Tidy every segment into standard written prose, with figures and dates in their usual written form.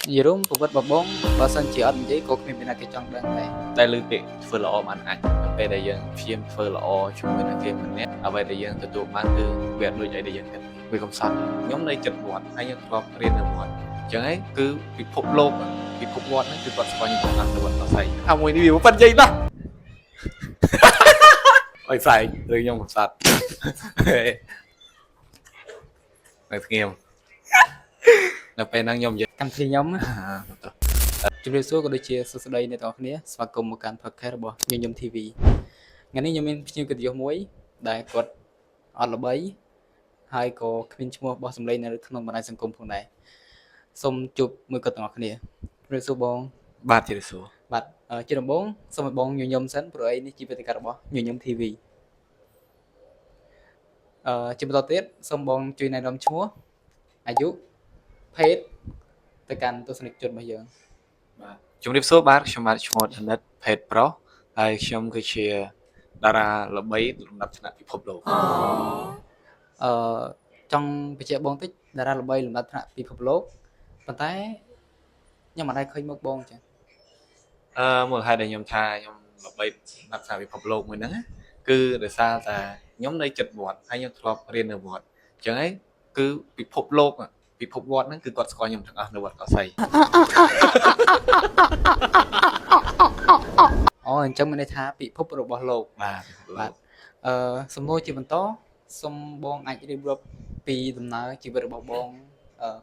និយាយរួមប្រវត្តិរបស់បងបើសិនជាអត់និយាយក៏គ្មានអ្នកណាគេចង់ដឹងដែរ តែលើពាក្យធ្វើល្អបានអាចនៅពេលដែលយើងព្យាយាមធ្វើល្អជាមួយនឹងគេម្នាក់អ្វីដែលយើងទទួលបានគឺវាអត់ដូចអីដែលយើងគិតទេវាកំសត់ខ្ញុំនៅចិត្តវត្តហើយខ្ញុំធ្លាប់រៀននៅវត្តអញ្ចឹងឯងគឺពិភពលោកពិភពវត្តហ្នឹងគឺគាត់ស្គាល់ខ្ញុំទាំងអស់នៅវត្តកសៃអាមួយនេះវាប៉ិននិយាយណាស់អុយផ្សែងឬខ្ញុំកំសត់នៅស្ងៀមនៅពេលហ្នឹងខ្ញុំនិយាយ កម្មវិធីខ្ញុំណា អា ជម្រាបសួរក៏ដូចជាសួស្តីអ្នកទាំងអស់គ្នាស្វាគមន៍មកកាន់ podcast របស់ញញឹម TV ថ្ងៃនេះខ្ញុំមានភ្ញៀវកិត្តិយសមួយដែលគាត់អត់ល្បីហើយក៏គ្មានឈ្មោះបោះសម្លេងនៅក្នុងបណ្ដាញសង្គមផងដែរសូមជួបមួយគាត់ទាំងអស់គ្នាជម្រាបសួរបង បាទជម្រាបសួរ បាទជាដំបូងសូមឲ្យបងញញឹមសិនព្រោះអីនេះជាវេទិការបស់ញញឹម TV ជាបន្តទៀតសូមបងជួយណែនាំឈ្មោះអាយុភេទទៅកាន់ទស្សនិកជនរបស់យើង បាទជំរាបសួរបាទខ្ញុំបាទឈ្មោះធនិតភេទប្រុសហើយខ្ញុំគឺជាតារាល្បីលំដាប់ថ្នាក់ពិភពលោក អឺចង់បញ្ជាក់បងតិចតារាល្បីលំដាប់ថ្នាក់ពិភពលោកប៉ុន្តែខ្ញុំមិនដែលឃើញមុខបងចឹង មូលហេតុដែលខ្ញុំថាខ្ញុំល្បីលំដាប់ថ្នាក់ពិភពលោកមួយហ្នឹងណាគឺដោយសារតែខ្ញុំនៅចិត្តវត្តហើយខ្ញុំធ្លាប់រៀននៅវត្តអញ្ចឹងឯងគឺពិភពលោកពិភពវត្តហ្នឹងគឺគាត់ស្គាល់ខ្ញុំទាំងអស់នៅវត្តកោសី អូអញ្ចឹងមានន័យថាពិភពរបស់លោក បាទ បាទ សំណួរជាបន្តសូមបងអាចរៀបរាប់ពីដំណើរជីវិតរបស់បង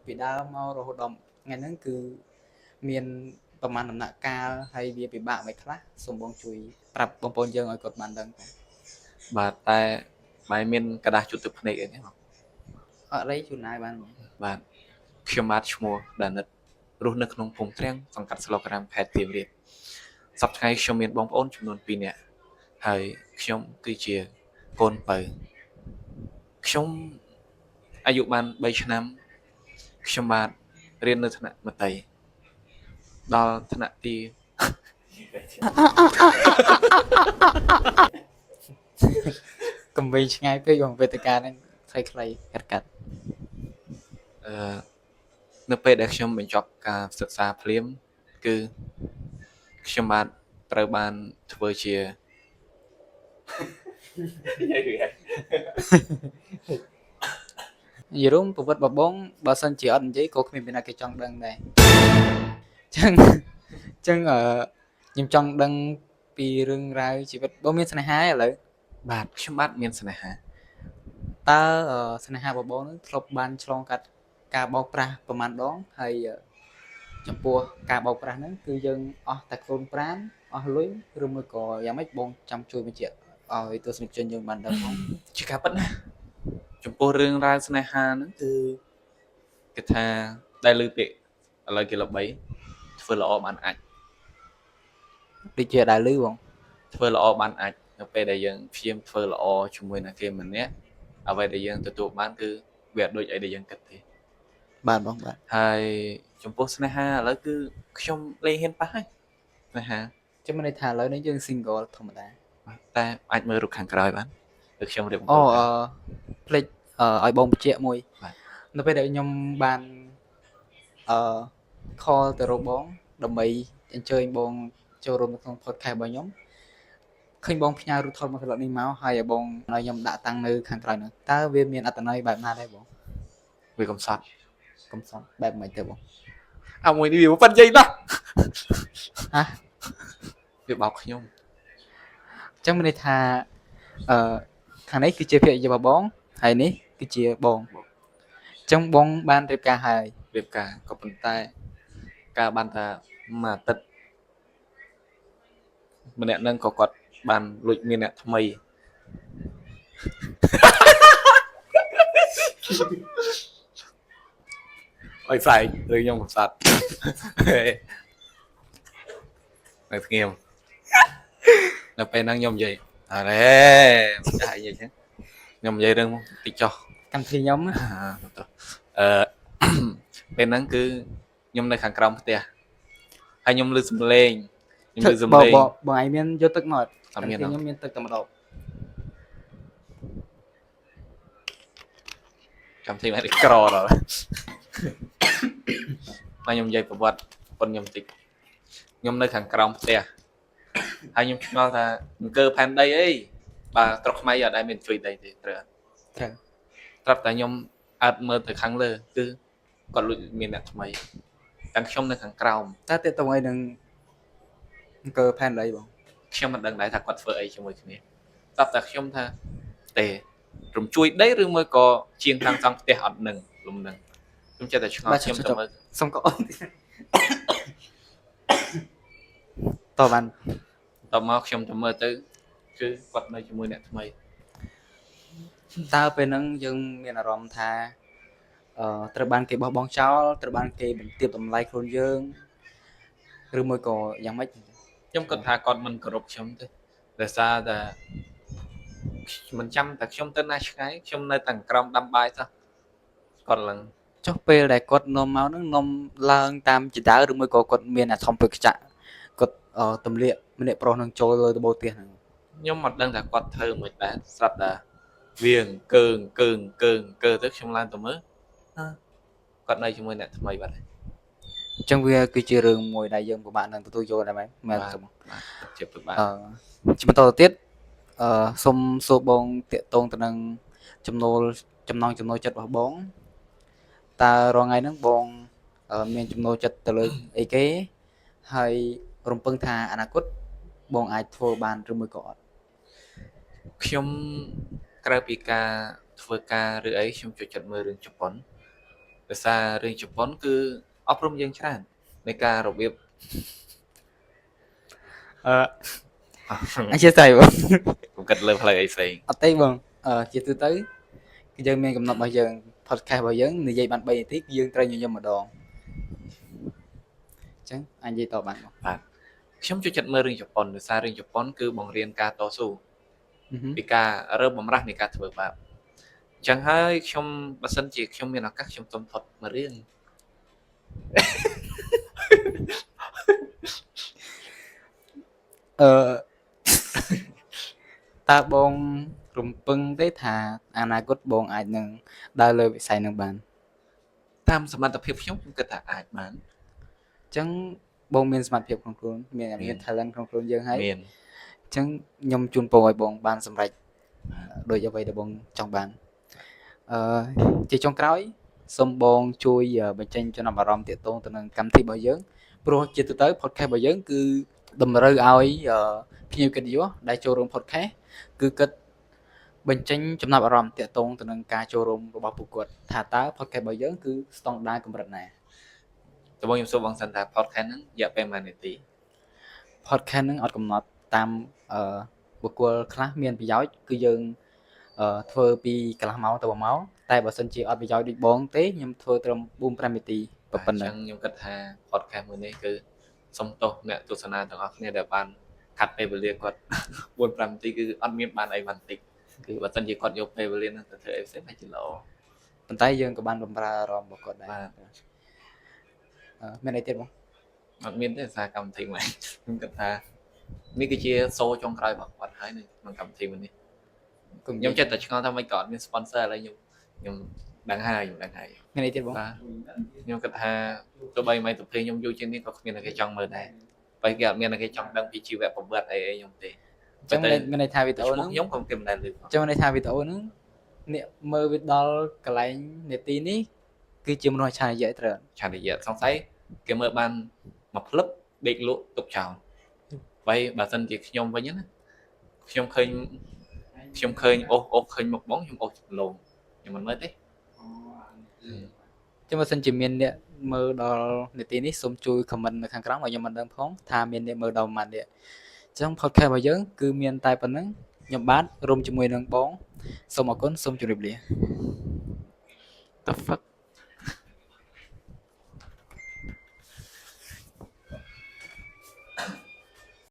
ពីដើមមករហូតដល់ថ្ងៃហ្នឹងគឺមានប្រមាណដំណាក់កាលហើយវាពិបាកមិនខ្លះសូមបងជួយប្រាប់បងប្អូនយើងឲ្យគាត់បានដឹងផង បាទតែបែរមានក្រដាសជូតទឹកភ្នែកអីទេបង អត់អីជួនណាយបានបង បាទខ្ញុំបាទឈ្មោះដានិតរស់នៅក្នុងភូមិទ្រាំងសង្កាត់ស្លក្រាមខេត្តសៀមរាបសប្តាហ៍ថ្ងៃខ្ញុំមានបងប្អូនចំនួន2នាក់ហើយខ្ញុំគឺជាកូនបើខ្ញុំអាយុបាន3ឆ្នាំខ្ញុំបាទរៀននៅថ្នាក់មត្តេយ្យដល់ថ្នាក់ទី កុំវិញឆ្ងាយពេកបងវេទិកាហ្នឹងខ្លីៗកាត់កាត់ អឺនៅពេលដែលខ្ញុំបញ្ចប់ការសិក្សាភ្លាមគឺខ្ញុំបាទត្រូវបានធ្វើជានិយាយពី និយាយរួមប្រវត្តិរបស់បងបើសិនជាអត់និយាយក៏គ្មានអ្នកណាគេចង់ដឹងដែរអញ្ចឹងអញ្ចឹងខ្ញុំចង់ដឹងពីរឿងរ៉ាវជីវិតបងមានស្នេហាទេឥឡូវ បាទខ្ញុំបាទមានស្នេហា តើស្នេហារបស់បងនឹងធ្លាប់បានឆ្លងកាត់ការបោកប្រាស់ប្រមាណដងហើយចំពោះការបោកប្រាស់ហ្នឹងគឺយើងអស់តែខ្លួនប្រាណអស់លុយឬមួយក៏យ៉ាងម៉េចបងចាំជួយបញ្ជាក់ឲ្យទស្សនិកជនយើងបានដឹងផង ជាការពិតណាស់ចំពោះរឿងរ៉ាវស្នេហាហ្នឹងគឺគេថាដែលលើពាក្យឥឡូវគេល្បីធ្វើល្អបានអាច ដូចជាដែលឮបង ធ្វើល្អបានអាចនៅពេលដែលយើងព្យាយាមធ្វើល្អជាមួយនឹងគេម្នាក់អ្វីដែលយើងទទួលបានគឺវាអត់ដូចអីដែលយើងគិតទេ បាទបងបាទ ហើយចំពោះស្នេហាឥឡូវគឺខ្ញុំលែងហ៊ានប៉ះហើយស្នេហា ចាំមានន័យថាឥឡូវនេះយើង single ធម្មតា បាទតែអាចមើលរូបខាងក្រោយបានគឺខ្ញុំរៀប អូ អង្គ អឺភ្លេចឲ្យបងបញ្ជាក់មួយ បាទ នៅពេលដែលខ្ញុំបានអឺ call ទៅរកបងដើម្បីអញ្ជើញបងចូលរួមនៅក្នុង podcast របស់ខ្ញុំឃើញបងផ្ញើរូបថតមួយផ្លិតនេះមកហើយឲ្យបងឲ្យខ្ញុំដាក់តាំងនៅខាងក្រោយនោះតើវាមានអត្ថន័យបែបណាដែរបង វាកំសត់ កំសត់បែបម៉េចទៅបង អាមួយនេះវាប៉ិននិយាយណាស់ ហ៎ វាបោកខ្ញុំ អញ្ចឹងមានន័យថាអឺខាងនេះគឺជាភរិយារបស់បងហើយនេះគឺជាបងអញ្ចឹងបងបានរៀបការហើយ រៀបការក៏ប៉ុន្តែការបានថាមួយអាទិត្យម្នាក់ហ្នឹងក៏គាត់បានលួចមានអ្នកថ្មីអុយផ្សែងឬខ្ញុំកំសត់នៅស្ងៀមនៅពេលហ្នឹងខ្ញុំនិយាយអរេម្ចាស់និយាយចឹងខ្ញុំនិយាយរឿងតិចចុះ កម្មវិធីខ្ញុំណា អាទៅអឺ ពេលហ្នឹងគឺខ្ញុំនៅខាងក្រោមផ្ទះហើយខ្ញុំឮសំឡេងខ្ញុំឮសំឡេង បងបងបងឯងមានយកទឹកមក អត់មាន កម្មវិធីខ្ញុំមានទឹកតែម្ដង កម្មវិធីមិនក្រដល់ មកខ្ញុំនិយាយប្រវត្តិប៉ុនខ្ញុំតិចខ្ញុំនៅខាងក្រោមផ្ទះហើយខ្ញុំឆ្ងល់ថាអង្គើផែនដីអីបាទស្រុកខ្មែរយើងអត់ដែលមានជួយដីទេត្រូវអត់ ត្រូវ ត្រាប់តែខ្ញុំអើតមើលទៅខាងលើគឺគាត់លួចមានអ្នកថ្មីទាំងខ្ញុំនៅខាងក្រោម តើតេតងអីនឹងអង្គើផែនដីបង ខ្ញុំមិនដឹងដែរថាគាត់ធ្វើអីជាមួយគ្នាត្រាប់តែខ្ញុំថាទេរំជួយដីឬមួយក៏ជាងខាងសង់ផ្ទះអត់នឹងលំនឹងខ្ញុំចេះតែឆ្ងល់ខ្ញុំទៅមើល សុំកអូនតបាន តមកខ្ញុំទៅមើលទៅគឺគាត់នៅជាមួយអ្នកថ្មី តើពេលហ្នឹងយើងមានអារម្មណ៍ថាត្រូវបានគេបោះបង់ចោលត្រូវបានគេបន្ទាបតម្លៃខ្លួនយើងឬមួយក៏យ៉ាងម៉េច ខ្ញុំគិតថាគាត់មិនគោរពខ្ញុំទេដោយសារតែមិនចាំតែខ្ញុំទៅណាឆ្ងាយខ្ញុំនៅតែក្រោមដាំបាយសោះគាត់ឡើង ចុះពេលដែលគាត់នាំមកហ្នឹងនាំឡើងតាមចដើឬមួយក៏គាត់មានអាធំពើខ្ចាក់គាត់ទម្លាក់ម្នាក់ប្រុសនឹងចូលលើដបូលផ្ទះហ្នឹង ខ្ញុំអត់ដឹងថាគាត់ធ្វើមិនដែរស្រាប់តែវាអង្គើអង្គើអង្គើអង្គើទៅខ្ញុំឡើងទៅមើលគាត់នៅជាមួយអ្នកថ្មីបាត់ហើយ អញ្ចឹងវាគឺជារឿងមួយដែលយើងពិបាកនឹងទទួលយកដែរមែនមែនទេបង បាទជាពិបាក ជាបន្តទៅទៀតសូមសួរបងតាក់ទងទៅនឹងចំណូលចំណង់ចំណូលចិត្តរបស់បងតើរាល់ថ្ងៃហ្នឹងបងមានចំណូលចិត្តទៅលើអីគេហើយរំពឹងថាអនាគតបងអាចធ្វើបានឬមួយក៏អត់ ខ្ញុំក្រៅពីការធ្វើការឬអីខ្ញុំចូលចិត្តមើលរឿងជប៉ុនដោយសាររឿងជប៉ុនគឺអប់រំយើងច្រើននៃការរបៀប អឺអធិស្ឋានបង ខ្ញុំគិតលើផ្លូវអីផ្សេង អត់ទេបងជាទូទៅគឺយើងមានកំណត់របស់យើង podcast របស់យើងនិយាយបាន3នាទីគឺយើងត្រូវញញឹមម្ដងអញ្ចឹងអាចនិយាយតបានបង បាទខ្ញុំចូលចិត្តមើលរឿងជប៉ុនដោយសាររឿងជប៉ុនគឺបង្រៀនការតស៊ូពីការរើបំរាស់នៃការធ្វើបាបអញ្ចឹងហើយខ្ញុំបើសិនជាខ្ញុំមានឱកាសខ្ញុំសូមថត់មួយរឿង អឺតើបងរំពឹងទេថាអនាគតបងអាចនឹងដើរលើវិស័យនឹងបាន តាមសមត្ថភាពខ្ញុំខ្ញុំគិតថាអាចបាន អញ្ចឹងបងមានសមត្ថភាពក្នុងខ្លួនមាន talent ក្នុងខ្លួនយើងហើយ មាន អញ្ចឹងខ្ញុំជូនពរឲ្យបងបានសម្រេចដូចអ្វីដែលបងចង់បានជាចុងក្រោយសូមបងជួយបញ្ចេញចំណាប់អារម្មណ៍ទាក់ទងទៅនឹងកម្មវិធីរបស់យើងព្រោះជាទូទៅ podcast របស់យើងគឺតម្រូវឲ្យភ្ញៀវកិត្តិយសដែលចូលរួម podcast គឺគិតបញ្ចេញចំណាប់អារម្មណ៍ទាក់ទងទៅនឹងការចូលរួមរបស់ពួកគាត់ថាតើ podcast របស់យើងគឺស្តង់ដារកម្រិតណា តើបងខ្ញុំសួរបងសិនថា podcast ហ្នឹងរយៈពេលប៉ុន្មាននាទី podcast ហ្នឹងអត់កំណត់តាមបុគ្គលខ្លះមានប្រយោជន៍គឺយើងធ្វើពីកន្លះម៉ោងទៅ1ម៉ោងតែបើសិនជាអត់ប្រយោជន៍ដូចបងទេខ្ញុំធ្វើត្រឹម4-5នាទីប៉ុណ្ណឹង អញ្ចឹងខ្ញុំគិតថា podcast មួយនេះគឺសុំទោសអ្នកទស្សនាទាំងអស់គ្នាដែលបានខាត់ពេលវេលាគាត់ 4-5នាទីគឺអត់មានបានអីបានតិចគឺបើសិនជាគាត់យកពេលវេលាហ្នឹងទៅធ្វើអីផ្សេងហើយជាល្អ ប៉ុន្តែយើងក៏បានបំរើអារម្មណ៍របស់គាត់ដែរ បាទ មានអីទៀតបង អត់មានទេសារកម្មវិធីមួយខ្ញុំគិតថានេះគឺជាសូចុងក្រោយរបស់គាត់ហើយនៅក្នុងកម្មវិធីមួយនេះខ្ញុំចិត្តតែឆ្ងល់ថាមិនក៏អត់មាន sponsor ឥឡូវខ្ញុំដឹងហើយខ្ញុំដឹងហើយ មានអីទៀតបង បាទខ្ញុំគិតថាទោះបីមិនទៅភ្លេងខ្ញុំយូរជាងនេះក៏គ្មានអ្នកគេចង់មើលដែរបើគេអត់មានអ្នកគេចង់ដឹងពីជីវប្រវត្តិអីអីខ្ញុំទេ អញ្ចឹងមានន័យថាវីដេអូហ្នឹង ខ្ញុំក៏គេមិនដែលឮ អញ្ចឹងមានន័យថាវីដេអូហ្នឹងអ្នកមើលវាដល់កន្លែងនាទីនេះគឺជាមនុស្សអច្ឆរិយៈត្រូវ ឆារិយៈសង្ស័យគេមើលបានមួយផ្លឹបដេកលក់ទុកចោលបើបើសិនជាខ្ញុំវិញណាខ្ញុំឃើញអូសអូសឃើញមុខបងខ្ញុំអូសលងខ្ញុំមិនមើលទេ ចឹងបើសិនជាមានអ្នកមើលដល់នាទីនេះសូមជួយ comment នៅខាងក្រោមឲ្យខ្ញុំមិនដឹងផងថាមានអ្នកមើលដល់ប៉ុន្មានអ្នកអញ្ចឹង podcast របស់យើងគឺមានតែប៉ុណ្្នឹងខ្ញុំបាទរួមជាមួយនឹងបងសូមអរគុណសូមជម្រាបលា The fuck